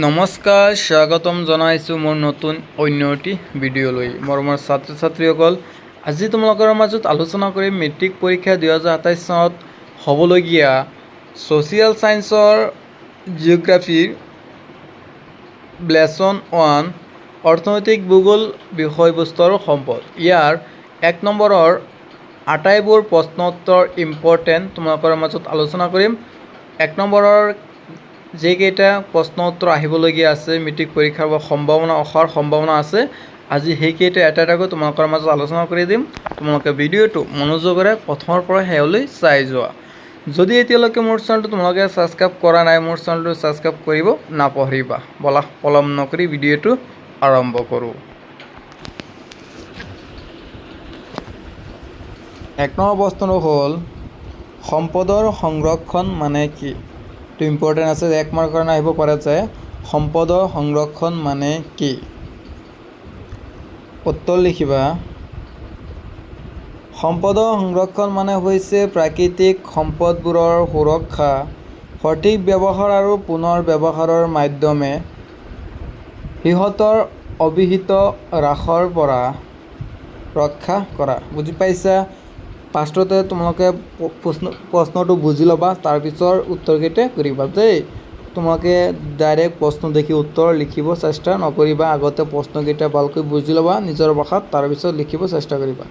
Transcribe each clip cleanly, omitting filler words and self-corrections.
নমস্কাৰ, স্বাগতম জনাইছোঁ মোৰ নতুন অন্য এটি ভিডিঅ'লৈ। মৰমৰ ছাত্ৰ ছাত্ৰীসকল, আজি তোমালোকৰ মাজত আলোচনা কৰিম মেট্ৰিক পৰীক্ষা 2027 চনত হ'বলগীয়া ছ'চিয়েল ছায়েন্সৰ জিঅ'গ্ৰাফীৰ লেচন 1, অৰ্থনৈতিক ভূগোল, বিষয়বস্তু আৰু সম্পদ। ইয়াৰ 1 নম্বৰৰ আটাইবোৰ প্ৰশ্ন উত্তৰ ইম্পৰ্টেণ্ট তোমালোকৰ মাজত আলোচনা কৰিম। 1 নম্বৰৰ যিকেইটা প্ৰশ্ন উত্তৰ আহিবলগীয়া আছে, মেট্ৰিক পৰীক্ষাৰ সম্ভাৱনা অহাৰ সম্ভাৱনা আছে, আজি সেইকেইটা এটা এটাকৈ তোমালোকৰ মাজত আলোচনা কৰি দিম। তোমালোকে ভিডিঅ'টো মনোযোগেৰে প্ৰথমৰ পৰা শেষলৈ চাই যোৱা। যদি এতিয়ালৈকে মোৰ চেনেলটো তোমালোকে ছাবস্ক্ৰাইব কৰা নাই, মোৰ চেনেলটো ছাবস্ক্ৰাইব কৰিব নাপাহৰিবা। ব'লা, পলম নকৰি ভিডিঅ'টো আৰম্ভ কৰোঁ। 1 নম্বৰ প্ৰশ্নটো হ'ল, সম্পদৰ সংৰক্ষণ মানে কি? এইটো ইম্পৰ্টেণ্ট আছে, 1 মাৰ্কৰ কাৰণে আহিব পাৰে যে সম্পদৰ সংৰক্ষণ মানে কি? উত্তৰ লিখিবা, সম্পদৰ সংৰক্ষণ মানে হৈছে প্ৰাকৃতিক সম্পদবোৰৰ সুৰক্ষা, সঠিক ব্যৱহাৰ আৰু পুনৰ ব্যৱহাৰৰ মাধ্যমে সিহঁতৰ অভিহিত হ্ৰাসৰ পৰা ৰক্ষা কৰা। বুজি পাইছা? ফাৰ্ষ্টতে তোমালোকে প্ৰশ্নটো বুজি ল'বা, তাৰপিছৰ উত্তৰকেইটা কৰিবা দেই। তোমালোকে ডাইৰেক্ট প্ৰশ্ন দেখি উত্তৰ লিখিব চেষ্টা নকৰিবা। আগতে প্ৰশ্নকেইটা ভালকৈ বুজি ল'বা নিজৰ ভাষাত, তাৰপিছত লিখিব চেষ্টা কৰিবা।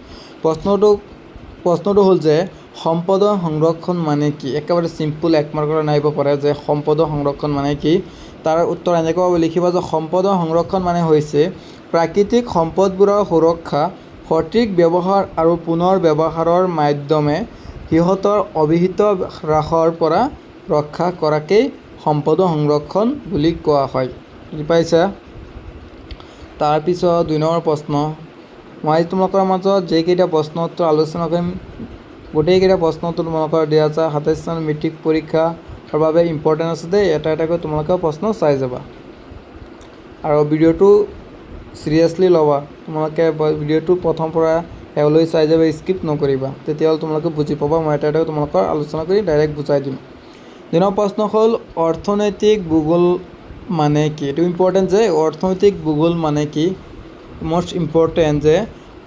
প্ৰশ্নটো হ'ল যে সম্পদৰ সংৰক্ষণ মানে কি? একেবাৰে চিম্পুল, 1 মাৰ্কৰ আহিব পাৰে যে সম্পদৰ সংৰক্ষণ মানে কি? তাৰ উত্তৰ এনেকুৱাভাৱে লিখিবা যে সম্পদৰ সংৰক্ষণ মানে হৈছে প্ৰাকৃতিক সম্পদবোৰৰ সুৰক্ষা, সঠিক ব্যৱহাৰ আৰু পুনৰ ব্যৱহাৰৰ মাধ্যমে সিহঁতৰ অভিহিত হ্ৰাসৰ পৰা ৰক্ষা কৰাকেই সম্পদৰ সংৰক্ষণ বুলি কোৱা হয়। বুজি পাইছা? তাৰপিছত 2 নম্বৰ প্ৰশ্ন। মই আজি তোমালোকৰ মাজত যিকেইটা প্ৰশ্ন উত্তৰ আলোচনা কৰিম, গোটেইকেইটা প্ৰশ্ন উত্তৰ তোমালোকৰ 2027 চনৰ মেট্ৰিক পৰীক্ষাৰ বাবে ইম্পৰ্টেণ্ট আছে দেই। এটা এটাকৈ তোমালোকে প্ৰশ্ন চাই যাবা আৰু ভিডিঅ'টো চিৰিয়াছলি ল'বা। তোমালোকে ভিডিঅ'টো প্ৰথম পৰা শেষলৈ চাই যাবা, স্কিপ নকৰিবা। তেতিয়াহ'লে তোমালোকে বুজি পাবা। মই এটা এটাকৈ তোমালোকৰ আলোচনা কৰি ডাইৰেক্ট বুজাই দিম। 2 নম্বৰ প্ৰশ্ন হ'ল, অৰ্থনৈতিক ভূগোল মানে কি? এইটো ইম্পৰ্টেণ্ট যে অৰ্থনৈতিক ভূগোল মানে কি? মষ্ট ইম্পৰ্টেণ্ট যে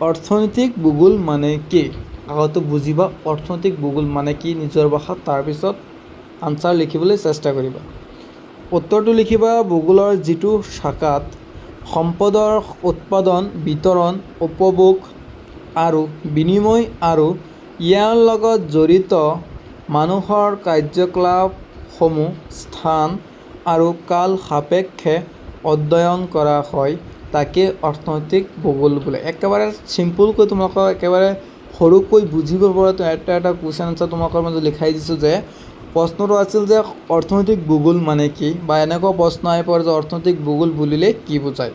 অৰ্থনৈতিক ভূগোল মানে কি? আগতে বুজিবা অৰ্থনৈতিক ভূগোল মানে কি নিজৰ ভাষাত, তাৰপিছত আনচাৰ লিখিবলৈ চেষ্টা কৰিবা। উত্তৰটো লিখিবা, ভূগোলৰ যিটো শাখাত সম্পদৰ উৎপাদন, বিতৰণ, উপভোগ আৰু বিনিময় আৰু ইয়াৰ লগত জড়িত মানুহৰ কাৰ্যকলাপসমূহ স্থান আৰু কাল সাপেক্ষে অধ্যয়ন কৰা হয়, তাকে অৰ্থনৈতিক ভূগোল বোলে। একেবাৰে চিম্পুলকৈ তোমালোকক একেবাৰে সৰুকৈ বুজিব পৰাটো এটা এটা কুৱেশ্যন আনচাৰ তোমালোকৰ মাজত লিখাই দিছোঁ যে প্ৰশ্নটো আছিল যে অৰ্থনৈতিক ভূগোল মানে কি, বা এনেকুৱা প্ৰশ্ন আহি পৰে যে অৰ্থনৈতিক ভূগোল বুলিলে কি বুজায়?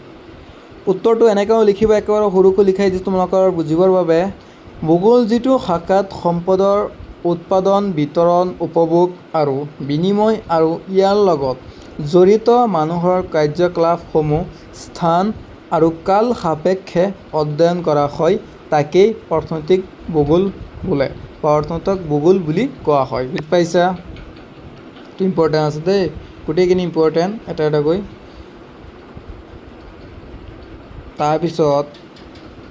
উত্তৰটো এনেকৈও লিখিবা, একেবাৰে সৰুকৈ লিখাই দিছোঁ তোমালোকৰ বুজিবৰ বাবে। ভূগোল যিটো শাখাত সম্পদৰ উৎপাদন, বিতৰণ, উপভোগ আৰু বিনিময় আৰু ইয়াৰ লগত জড়িত মানুহৰ কাৰ্যকলাপসমূহ স্থান আৰু কাল সাপেক্ষে অধ্যয়ন কৰা হয়, তাকেই অৰ্থনৈতিক ভূগোল বোলে বা অৰ্থনৈতিক ভূগোল বুলি কোৱা হয়। বুজি পাইছা? এইটো ইম্পৰ্টেণ্ট আছে দেই, গোটেইখিনি ইম্পৰ্টেণ্ট এটা এটাকৈ। তাৰপিছত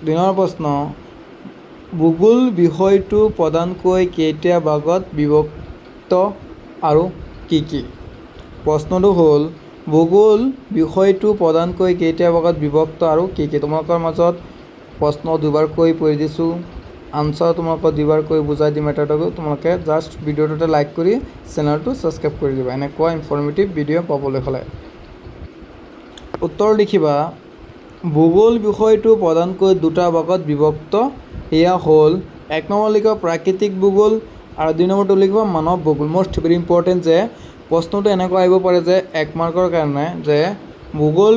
2 নম্বৰ প্ৰশ্ন, ভূগোল বিষয়টো প্ৰধানকৈ কেইটা ভাগত বিভক্ত আৰু কি কি? প্ৰশ্নটো হ'ল, ভূগোল বিষয়টো প্ৰধানকৈ কেইটা ভাগত বিভক্ত আৰু কি কি? তোমালোকৰ মাজত প্ৰশ্ন দুবাৰকৈ পঢ়ি দিছোঁ, আনচাৰ তোমালোকক দুবাৰকৈ বুজাই দিম এটা এটাকৈ। তোমালোকে জাষ্ট ভিডিঅ'টোতে লাইক কৰি চেনেলটো ছাবস্ক্ৰাইব কৰি দিবা এনেকুৱা ইনফৰ্মেটিভ ভিডিঅ' পাবলৈ হ'লে। উত্তৰ লিখিবা, ভূগোল বিষয়টো প্ৰধানকৈ দুটা ভাগত বিভক্ত, সেয়া হ'ল 1 নম্বৰ লিখিবা প্ৰাকৃতিক ভূগোল আৰু 2 নম্বৰটো লিখিবা মানৱ ভূগোল। মষ্ট ভেৰি ইম্পৰ্টেণ্ট যে প্ৰশ্নটো এনেকুৱা আহিব পাৰে যে 1 মাৰ্কৰ কাৰণে যে ভূগোল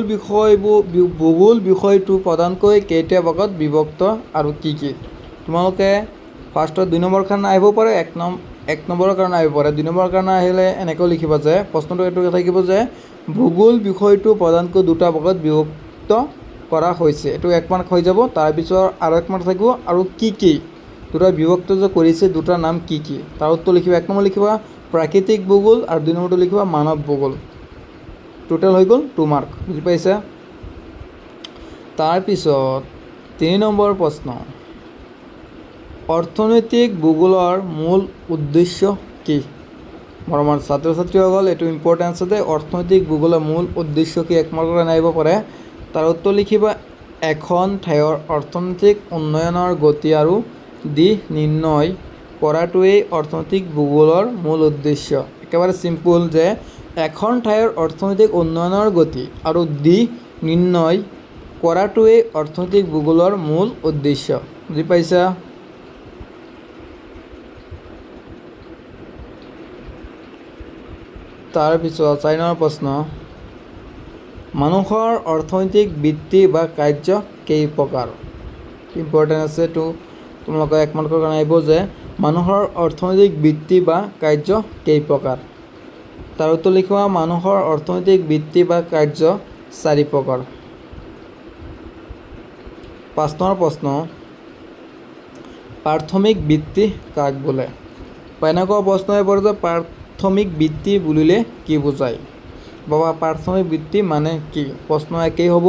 বিষয়টো প্ৰধানকৈ কেইটা ভাগত বিভক্ত আৰু কি কি? তোমালোকে ফাৰ্ষ্টত 2 নম্বৰ কাৰণে আহিব পাৰে, 1 নম্বৰৰ কাৰণে আহিব পাৰে। 2 নম্বৰৰ কাৰণে আহিলে এনেকৈ লিখিবা যে প্ৰশ্নটো এইটো থাকিব যে ভূগোল বিষয়টো প্ৰধানকৈ দুটা ভাগত বিভক্ত কৰা হৈছে, এইটো 1 মাৰ্ক হৈ যাব। তাৰপিছত আৰু 1 মাৰ্ক থাকিব আৰু কি কি দুটা বিভক্ত যে কৰিছে, দুটাৰ নাম কি কি? তাৰ উত্তৰ লিখিবা, 1 নম্বৰ লিখিবা প্ৰাকৃতিক ভূগোল আৰু 2 নম্বৰটো লিখিবা মানৱ ভূগোল। টোটেল হৈ গ'ল 2 মাৰ্ক। বুজি পাইছা? তাৰপিছত 3 নম্বৰ প্ৰশ্ন, অৰ্থনৈতিক ভূগোলৰ মূল উদ্দেশ্য কি? মৰমৰ ছাত্ৰ ছাত্ৰীসকল, এইটো ইম্পৰ্টেণ্ট আছে। অৰ্থনৈতিক ভূগোলৰ মূল উদ্দেশ্য কি, 1 মাৰ্কৰ কাৰণে আহিব পাৰে। তাৰ উত্তৰ লিখিবা, এখন ঠাইৰ অৰ্থনৈতিক উন্নয়নৰ গতি আৰু দিশ নিৰ্ণয় কৰাটোৱেই অৰ্থনৈতিক ভূগোলৰ মূল উদ্দেশ্য। একেবাৰে চিম্পুল যে এখন ঠাইৰ অৰ্থনৈতিক উন্নয়নৰ গতি আৰু দিশ নিৰ্ণয় কৰাটোৱেই অৰ্থনৈতিক ভূগোলৰ মূল উদ্দেশ্য। বুজি পাইছা? তাৰপিছত 4 নম্বৰ প্ৰশ্ন, মানুহৰ অৰ্থনৈতিক বৃত্তি বা কাৰ্য কেই প্ৰকাৰ? ইম্পৰ্টেণ্ট আছে এইটো, তোমালোকৰ 1 মাৰ্কৰ কাৰণে আহিব যে মানুহৰ অৰ্থনৈতিক বৃত্তি বা কাৰ্য কেই প্ৰকাৰ। তাৰ উত্তৰ লিখিবা, মানুহৰ অৰ্থনৈতিক বৃত্তি বা কাৰ্য 4 প্ৰকাৰ। 5 নম্বৰ প্ৰশ্ন, প্ৰাথমিক বৃত্তি কাক বোলে? বা এনেকুৱা প্ৰশ্ন আহিব পাৰে যে প্ৰাথমিক বৃত্তি বুলিলে কি বুজায়, বা প্ৰাথমিক বৃত্তি মানে কি? প্ৰশ্ন একেই হ'ব,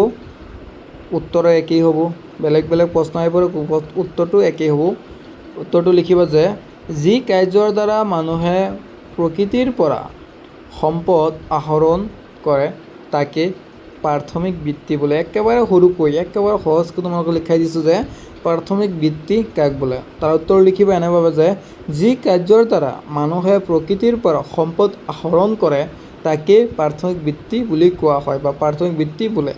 উত্তৰো একেই হ'ব, বেলেগ বেলেগ প্ৰশ্ন আহিব পাৰে, উত্তৰটো একেই হ'ব। উত্তৰটো লিখিবা যে যি কাৰ্যৰ দ্বাৰা মানুহে প্ৰকৃতিৰ পৰা সম্পদ আহৰণ কৰে তাকে প্ৰাথমিক বৃত্তি বোলে। একেবাৰে সৰুকৈ, একেবাৰে সহজকৈ তোমালোকক লিখাই দিছোঁ যে প্ৰাথমিক বৃত্তি কাক বোলে। তাৰ উত্তৰ লিখিবা এনেভাৱে যে যি কাৰ্যৰ দ্বাৰা মানুহে প্ৰকৃতিৰ পৰা সম্পদ আহৰণ কৰে তাকে প্ৰাথমিক বৃত্তি বুলি কোৱা হয় বা প্ৰাথমিক বৃত্তি বোলে।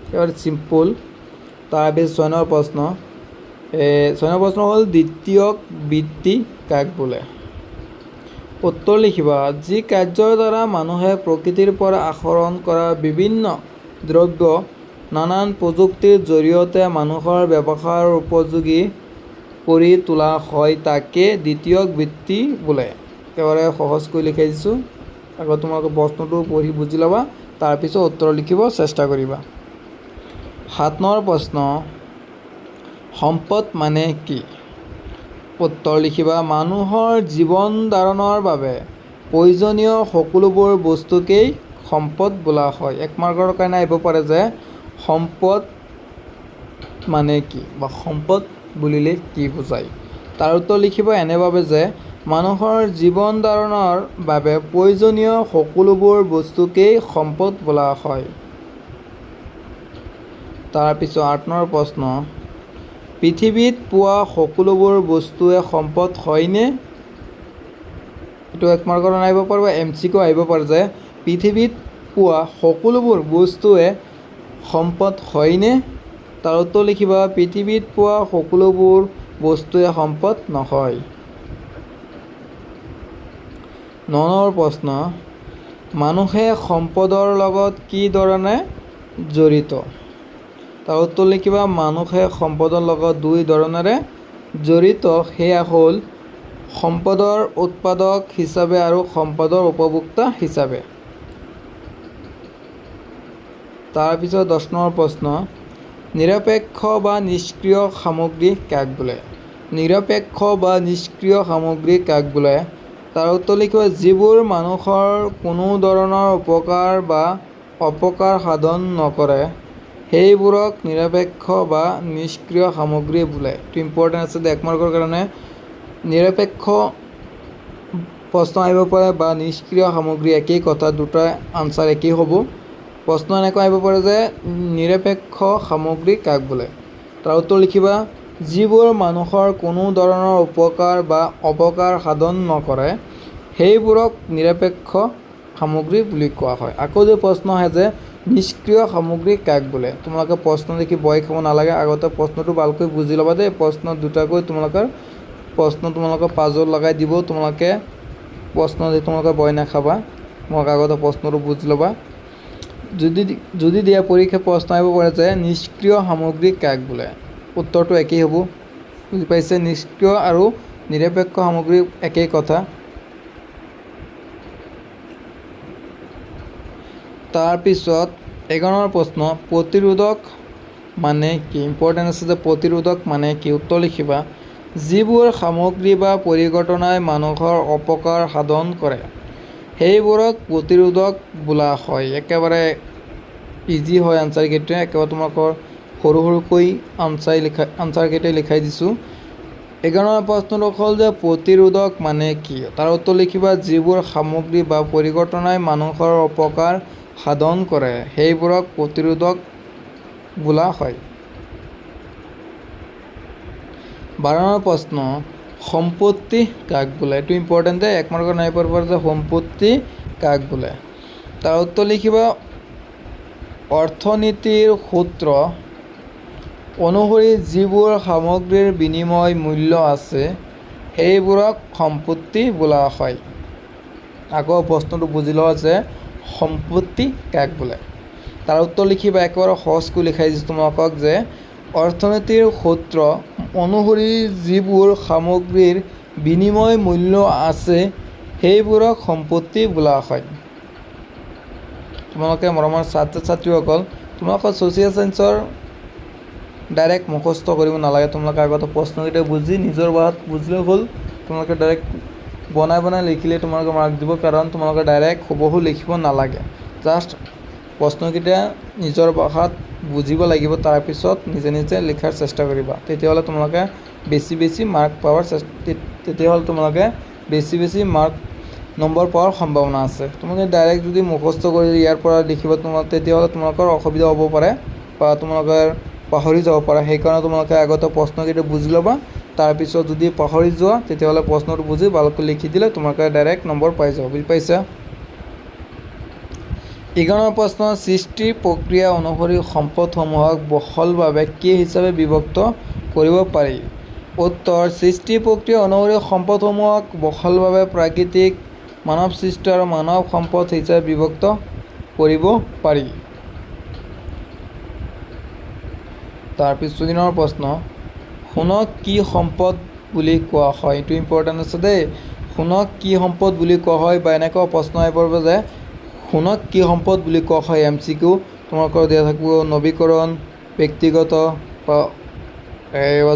একেবাৰে চিম্পুল। তাৰপিছত 6 নম্বৰ প্ৰশ্ন, 6 নম্বৰ প্ৰশ্ন হ'ল দ্বিতীয়ক বৃত্তি কাক বোলে? উত্তৰ লিখিবা, যি কাৰ্যৰ দ্বাৰা মানুহে প্ৰকৃতিৰ পৰা আহৰণ কৰা বিভিন্ন দ্ৰব্য নানান প্ৰযুক্তিৰ জৰিয়তে মানুহৰ ব্যৱহাৰৰ উপযোগী কৰি তোলা হয় তাকে দ্বিতীয়ক বৃত্তি বোলে। একেবাৰে সহজকৈ লিখাই দিছোঁ, আগত তোমালোকে প্ৰশ্নটো পঢ়ি বুজি ল'বা, তাৰপিছত উত্তৰ লিখিব চেষ্টা কৰিবা। 7 নম্বৰ প্ৰশ্ন, সম্পদ মানে কি? উত্তৰ লিখিবা, মানুহৰ জীৱন ধাৰণৰ বাবে প্ৰয়োজনীয় সকলোবোৰ বস্তুকেই সম্পদ বোলা হয়। 1 মাৰ্কৰ কাৰণে আহিব পাৰে যে সম্পদ মানে কি বা সম্পদ বুলিলে কি বুজায়। তাৰ উত্তৰ লিখিবা এনেভাৱে যে মানুহৰ জীৱন ধাৰণৰ বাবে প্ৰয়োজনীয় সকলোবোৰ বস্তুকেই সম্পদ বোলা হয়। তাৰপিছত 8 নম্বৰ প্ৰশ্ন, পৃথিৱীত পোৱা সকলোবোৰ বস্তুৱে সম্পদ হয়নে? এইটো 1 মাৰ্কৰ কাৰণে আহিব পাৰে বা এম চি কিউ আহিব পাৰে যে পৃথিৱীত পোৱা সকলোবোৰ বস্তুৱে সম্পদ হয়নে? তাৰ উত্তৰ লিখিবা, পৃথিৱীত পোৱা সকলোবোৰ বস্তুৱে সম্পদ নহয়। 9 নম্বৰ প্ৰশ্ন, মানুহে সম্পদৰ লগত কি ধৰণে জড়িত? তাৰ উত্তৰ লিখিবা, মানুহে সম্পদৰ লগত 2 ধৰণেৰে জড়িত, সেয়া হ'ল সম্পদৰ উৎপাদক হিচাপে আৰু সম্পদৰ উপভোক্তা হিচাপে। তাৰপিছত 10 নম্বৰ প্ৰশ্ন, নিৰপেক্ষ বা নিষ্ক্ৰিয় সামগ্ৰী কাক বোলে? নিৰপেক্ষ বা নিষ্ক্ৰিয় সামগ্ৰী কাক বোলে? তাৰ উত্তৰ লিখিবা, যিবোৰ মানুহৰ কোনো ধৰণৰ উপকাৰ বা অপকাৰ সাধন নকৰে সেইবোৰক নিৰপেক্ষ বা নিষ্ক্ৰিয় সামগ্ৰী বোলে। এইটো ইম্পৰ্টেণ্ট আছে, 1 মাৰ্কৰ কাৰণে নিৰপেক্ষ প্ৰশ্ন আহিব পাৰে বা নিষ্ক্ৰিয় সামগ্ৰী একেই কথা, দুটা আনচাৰ একেই হ'ব। প্ৰশ্ন এনেকুৱা আহিব পাৰে যে নিৰপেক্ষ সামগ্ৰী কাক বোলে? তাৰ উত্তৰ লিখিবা, যিবোৰ মানুহৰ কোনো ধৰণৰ উপকাৰ বা অপকাৰ সাধন নকৰে সেইবোৰক নিৰপেক্ষ সামগ্ৰী বুলি কোৱা হয়। আকৌ যদি প্ৰশ্ন আহে যে নিষ্ক্ৰিয় সামগ্ৰী কাক বোলে, তোমালোকে প্ৰশ্ন দেখি ভয় খাব নালাগে, আগতে প্ৰশ্নটো ভালকৈ বুজি ল'বা দেই। প্ৰশ্ন দুটাকৈ তোমালোকৰ প্ৰশ্ন তোমালোকৰ পাজল লগাই দিব, তোমালোকে প্ৰশ্ন দেখি তোমালোকে ভয় নাখাবা, তোমালোকে আগতে প্ৰশ্নটো বুজি ল'বা। যদি দিয়া পৰীক্ষা প্ৰশ্ন আহিব পাৰে যে নিষ্ক্ৰিয় সামগ্ৰী কাক বোলে, উত্তৰটো একেই হ'ব। বুজি পাইছে? নিষ্ক্ৰিয় আৰু নিৰপেক্ষ সামগ্ৰী একেই কথা। তাৰপিছত 11 নম্বৰ প্ৰশ্ন, প্ৰতিৰোধক মানে কি? ইম্পৰ্টেণ্ট আছে যে প্ৰতিৰোধক মানে কি? উত্তৰ লিখিবা, যিবোৰ সামগ্ৰী বা পৰিঘটনাই মানুহৰ অপকাৰ সাধন কৰে সেইবোৰক প্ৰতিৰোধক বোলা হয়। একেবাৰে ইজি হয় আনচাৰকেইটা। একেবাৰে তোমালোকৰ সৰু সৰুকৈ আনচাৰকেইটাই লিখাই দিছোঁ। 11 নম্বৰ প্ৰশ্নটো হ'ল যে প্ৰতিৰোধক মানে কি? তাৰ উত্তৰ লিখিবা, যিবোৰ সামগ্ৰী বা পৰিঘটনাই মানুহৰ অপকাৰ সাধন কৰে, সেইবোৰক প্ৰতিৰোধক বোলা হয়। 12 নম্বৰ প্ৰশ্ন, সম্পত্তি কাক বোলে? এইটো ইম্পৰ্টেণ্ট দেই, এক মাৰ্কৰ নাই পাৰিব যে সম্পত্তি কাক বোলে। তাৰ উত্তৰ লিখিবা, অৰ্থনীতিৰ সূত্ৰ অনুসৰি যিবোৰ সামগ্ৰীৰ বিনিময় মূল্য আছে, সেইবোৰক সম্পত্তি বোলা হয়। আকৌ প্ৰশ্নটো বুজি লোৱা যে সম্পত্তি কাক বোলে। তাৰ উত্তৰ লিখিবা, একেবাৰে সহজকৈ লিখাই দিছোঁ তোমালোকক যে অৰ্থনীতিৰ সূত্ৰ অনুসৰি যিবোৰ সামগ্ৰীৰ বিনিময় মূল্য আছে, সেইবোৰক সম্পত্তি বোলা হয়। তোমালোকে মৰমৰ ছাত্ৰ ছাত্ৰীসকল, তোমালোকৰ ছ'চিয়েল চায়েন্সৰ ডাইৰেক্ট মুখস্থ কৰিব নালাগে। তোমালোকে আগতে প্ৰশ্নকেইটা বুজি নিজৰ ভাষাত বুজিলে হ'ল। তোমালোকে ডাইৰেক্ট বনাই বনাই লিখিলে তোমালোকে মাৰ্ক দিব, কাৰণ তোমালোকে ডাইৰেক্ট হুবহু লিখিব নালাগে। জাষ্ট প্ৰশ্নকেইটা নিজৰ ভাষাত বুজিব লাগিব, তাৰপিছত নিজে নিজে লিখাৰ চেষ্টা কৰিবা। তেতিয়াহ'লে তোমালোকে বেছি বেছি মাৰ্ক নম্বৰ পোৱাৰ সম্ভাৱনা আছে। তোমালোকে ডাইৰেক্ট যদি মুখস্থ কৰি ইয়াৰ পৰা লিখিব তোমাৰ, তেতিয়াহ'লে তোমালোকৰ অসুবিধা হ'ব পাৰে বা তোমালোকে পাহৰি যাব পাৰা। সেইকাৰণে তোমালোকে আগতে প্ৰশ্নকেইটা বুজি ল'বা। তাৰপিছত যদি পাহৰি যোৱা, তেতিয়াহ'লে প্ৰশ্নটো বুজি ভালকৈ লিখি দিলে তোমালোকে ডাইৰেক্ট নম্বৰ পাই যাব। বুজি পাইছা? 11 প্ৰশ্ন, সৃষ্টিৰ প্ৰক্ৰিয়া অনুসৰি সম্পদসমূহক বহলভাৱে কি হিচাপে বিভক্ত কৰিব পাৰি? উত্তৰ, সৃষ্টি প্ৰক্ৰিয়া অনুসৰি সম্পদসমূহক বহলভাৱে প্ৰাকৃতিক, মানৱসৃষ্ট আৰু মানৱ সম্পদ হিচাপে বিভক্ত কৰিব পাৰি। তাৰপিছত দিনৰ প্ৰশ্ন, সোণক কি সম্পদ বুলি কোৱা হয়? এইটো ইম্পৰ্টেণ্ট আছে দেই। সোণক কি সম্পদ বুলি কোৱা হয় বা এনেকুৱা প্ৰশ্ন আহিব পাৰিব যে সোণক কি সম্পদ বুলি কোৱা হয়। এমচিকিউ তোমালোকৰ দিয়া থাকিব নৱীকৰণ, ব্যক্তিগত বা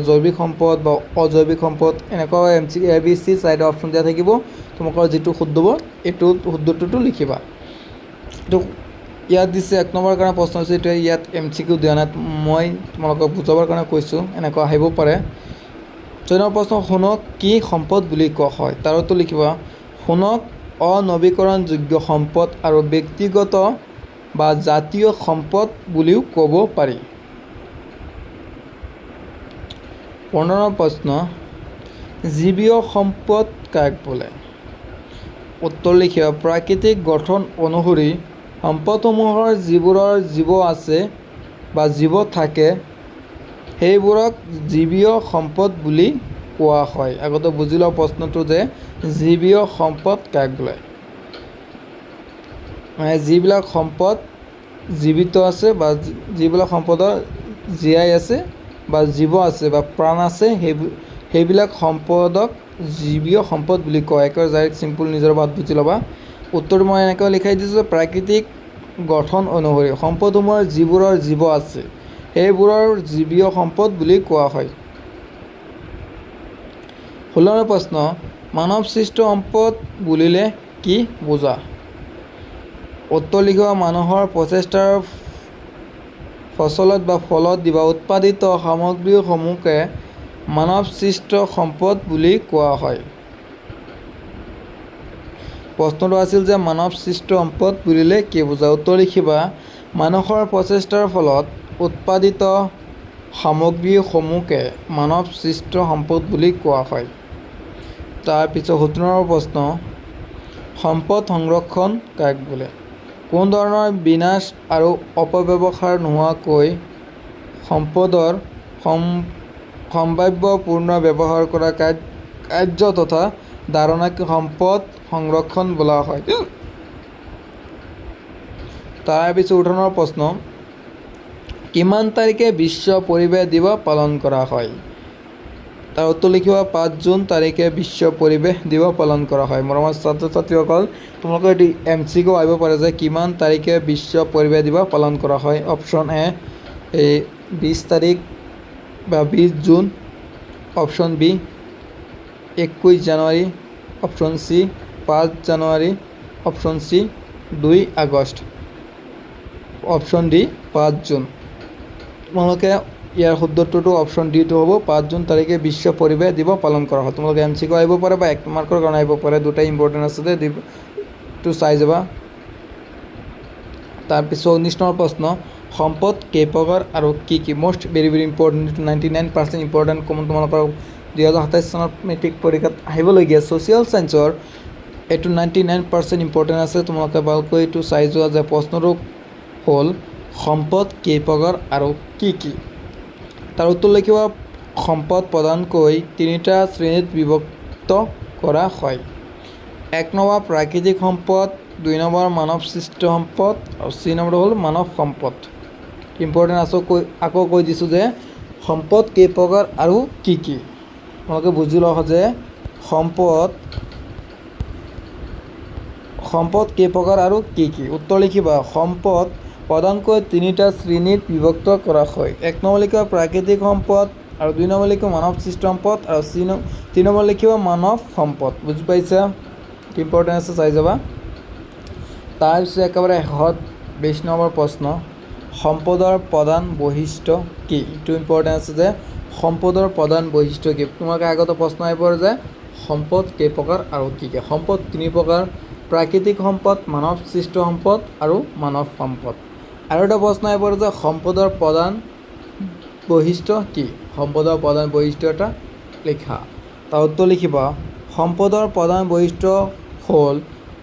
জৈৱিক সম্পদ বা অজৈৱিক সম্পদ, এনেকুৱা এমচিকিউ এ, বি, চি চাৰিটা অপশ্যন দিয়া থাকিব। তোমালোকৰ যিটো শুদ্ধ হ'ব, এইটো শুদ্ধটোতো লিখিবা। এইটো ইয়াত দিছে, 1 নম্বৰৰ কাৰণে প্ৰশ্ন হৈছে। এইটো ইয়াত এমচিকিউ দিয়া নাই, মই তোমালোকক বুজাবৰ কাৰণে কৈছোঁ, এনেকুৱা আহিব পাৰে। 6 নম্বৰ প্ৰশ্ন, সোণক কি সম্পদ বুলি কোৱা হয়? তাৰ উত্তৰ লিখিবা, সোণক অনৱীকৰণযোগ্য সম্পদ আৰু ব্যক্তিগত বা জাতীয় সম্পদ বুলিও ক'ব পাৰি। 15 নম্বৰ প্ৰশ্ন, জীৱীয় সম্পদ কাক বোলে? উত্তৰ লিখিবা, প্ৰাকৃতিক গঠন অনুসৰি সম্পদসমূহৰ যিবোৰৰ জীৱ আছে বা জীৱ থাকে, সেইবোৰক জীৱীয় সম্পদ বুলি কোৱা হয়। আগতে বুজি লোৱা প্ৰশ্নটো যে জীৱীয় সম্পদ কাক বোলে, মানে যিবিলাক সম্পদ জীৱিত আছে বা যিবিলাক সম্পদৰ জীয়াই আছে বা জীৱ আছে বা প্ৰাণ আছে, সেইবিলাক সম্পদক জীৱীয় সম্পদ বুলি কয়। একেবাৰে ডাইৰেক্ট চিম্পুল নিজৰ বাদ বুজি ল'বা। উত্তৰ মই এনেকৈ লিখাই দিছোঁ যে প্ৰাকৃতিক গঠন অনুসৰি সম্পদসমূহৰ যিবোৰৰ জীৱ আছে, সেইবোৰৰ জীৱীয় সম্পদ বুলি কোৱা হয়। 16 নম্বৰ প্ৰশ্ন, মানৱসৃষ্ট সম্পদ বুলিলে কি বুজা? উত্তৰ লিখিবা, মানুহৰ প্ৰচেষ্টাৰ ফচলত বা ফলত দিবা উৎপাদিত সামগ্ৰীসমূহকে মানৱসৃষ্ট সম্পদ বুলি কোৱা হয়। প্ৰশ্নটো আছিল যে মানৱসৃষ্ট সম্পদ বুলিলে কি বুজা? উত্তৰ লিখিবা, মানুহৰ প্ৰচেষ্টাৰ ফলত উৎপাদিত সামগ্ৰীসমূহকে মানৱসৃষ্ট সম্পদ বুলি কোৱা হয়। তাৰপিছত 17 নম্বৰ প্ৰশ্ন, সম্পদ সংৰক্ষণ কাক বোলে? কোনো ধৰণৰ বিনাশ আৰু অপব্যৱহাৰ নোহোৱাকৈ সম্পদৰ সম্ভাৱ্য পূৰ্ণ ব্যৱহাৰ কৰা কাৰ্য তথা ধাৰণাক সম্পদ সংৰক্ষণ বোলা হয়। তাৰপিছত 18 নম্বৰ প্ৰশ্ন, কিমান তাৰিখে বিশ্ব পৰিৱেশ দিৱস পালন কৰা হয়? তাৰ উত্তৰ লিখিবা, 5 জুন তাৰিখে বিশ্ব পৰিৱেশ দিৱস পালন কৰা হয়। মৰমৰ ছাত্ৰ ছাত্ৰীসকল, তোমালোকৰ এইটো এমচিকিউ আহিব পাৰে যে কিমান তাৰিখে বিশ্ব পৰিৱেশ দিৱস পালন কৰা হয়। অপশ্যন এ, এই 20 তাৰিখ বা 20 জুন, অপশ্যন বি 21 জানুৱাৰী, অপশ্যন চি 5 জানুৱাৰী, option C 2 August, option D 5 June. তোমালোকে ইয়াৰ শুদ্ধ উত্তৰটো অপশ্যন ডিটো হ'ব। 5 জুন তাৰিখে বিশ্ব পৰিৱেশ দিৱস পালন কৰা হয়। তোমালোকে এমচিকিউ আহিব পাৰে বা এক মাৰ্কৰ কাৰণে আহিব পাৰে। দুটাই ইম্পৰ্টেণ্ট আছে যে টো চাই যাবা। তাৰপিছত 19 নম্বৰ প্ৰশ্ন, সম্পদ কেই প্ৰকাৰ আৰু কি কি? Most very very important, 99% important common. তোমালোকৰ 2027 চনত মেট্ৰিক পৰীক্ষাত আহিবলগীয়া ছ'চিয়েল ছায়েন্সৰ এইটো 99% ইম্পৰ্টেণ্ট আছে। তোমালোকে ভালকৈ এইটো চাই যোৱা যে প্ৰশ্নটো হ'ল, সম্পদ কেই প্ৰকাৰ আৰু কি কি? তাৰ উত্তৰ লিখিব, সম্পদ প্ৰধানকৈ তিনিটা শ্ৰেণীত বিভক্ত কৰা হয়। এক নম্বৰ প্ৰাকৃতিক সম্পদ, দুই নম্বৰ মানৱ সৃষ্ট সম্পদ আৰু চাৰি নম্বৰ হ'ল মানৱ সম্পদ। ইম্পৰ্টেণ্ট আছে। আকৌ কৈ দিছোঁ যে সম্পদ কেই প্ৰকাৰ আৰু কি কি? তোমালোকে বুজি লওক যে সম্পদ কেই প্ৰকাৰ আৰু কি কি? উত্তৰ লিখিবা, সম্পদ প্ৰধানকৈ তিনিটা শ্ৰেণীত বিভক্ত কৰা হয়। এক নম্বৰ লিখিবা প্ৰাকৃতিক সম্পদ আৰু দুই নম্বৰ লিখিবা মানৱ সৃষ্ট সম্পদ আৰু তিনি নম্বৰ লিখিবা মানৱ সম্পদ। বুজি পাইছা? ইম্পৰ্টেণ্ট আছে, চাই যাবা। তাৰপিছত একেবাৰে শেষত 20 নম্বৰ প্ৰশ্ন, সম্পদৰ প্ৰধান বৈশিষ্ট্য কি? এইটো ইম্পৰ্টেণ্ট আছে যে সম্পদৰ প্ৰধান বৈশিষ্ট্য কি? তোমালোকে আগতে প্ৰশ্ন আহিব যে সম্পদ কেই প্ৰকাৰ আৰু কি কি? সম্পদ তিনি প্ৰকাৰ, প্ৰাকৃতিক সম্পদ, মানৱ সৃষ্ট সম্পদ আৰু মানৱ সম্পদ। আৰু এটা প্ৰশ্ন আহিব যে সম্পদৰ প্ৰধান বৈশিষ্ট্য কি? সম্পদৰ প্ৰধান বৈশিষ্ট্য এটা লিখা। তাৰ উত্তৰ লিখিবা, সম্পদৰ প্ৰধান বৈশিষ্ট্য হ'ল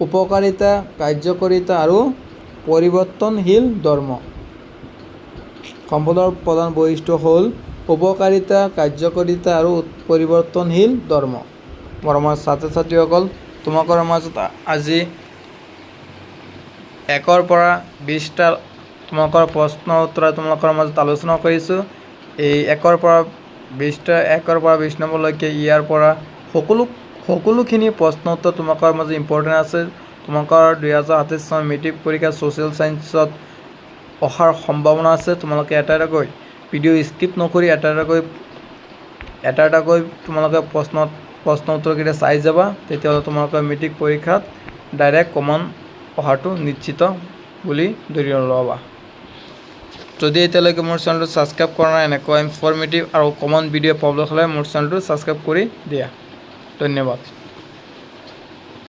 উপকাৰিতা, কাৰ্যকৰিতা আৰু পৰিৱৰ্তনশীল ধৰ্ম। সম্পদৰ প্ৰধান বৈশিষ্ট্য হ'ল উপকাৰিতা, কাৰ্যকৰিতা আৰু পৰিৱৰ্তনশীল ধৰ্ম। মৰমৰ ছাত্ৰ ছাত্ৰীসকল, তোমালোকৰ মাজত আজি 1ৰ পৰা 20টা তোমালোকৰ প্ৰশ্ন উত্তৰ তোমালোকৰ মাজত আলোচনা কৰিছোঁ। এই 1ৰ পৰা 20টা, 1ৰ পৰা 20 নম্বৰলৈকে ইয়াৰ পৰা সকলোখিনি প্ৰশ্ন উত্তৰ তোমালোকৰ মাজত ইম্পৰ্টেণ্ট আছে। তোমালোকৰ 2027 চনৰ মেট্ৰিক পৰীক্ষা ছ'চিয়েল ছায়েন্সত অহাৰ সম্ভাৱনা আছে। তোমালোকে এটা এটাকৈ ভিডিঅ' স্কিপ নকৰি এটা এটাকৈ তোমালোকে প্ৰশ্ন উত্তৰকেইটা চাই যাবা। তেতিয়াহ'লে তোমালোকৰ মেট্ৰিক পৰীক্ষাত ডাইৰেক্ট কমন অহাটো নিশ্চিত বুলি ধৰি ল'বা। যদি এতিয়ালৈকে মোৰ চেনেলটো ছাবস্ক্ৰাইব কৰা নাই, এনেকুৱা ইনফৰ্মেটিভ আৰু কমন ভিডিঅ' পাবলৈ হ'লে মোৰ চেনেলটো ছাবস্ক্ৰাইব কৰি দিয়া। ধন্যবাদ।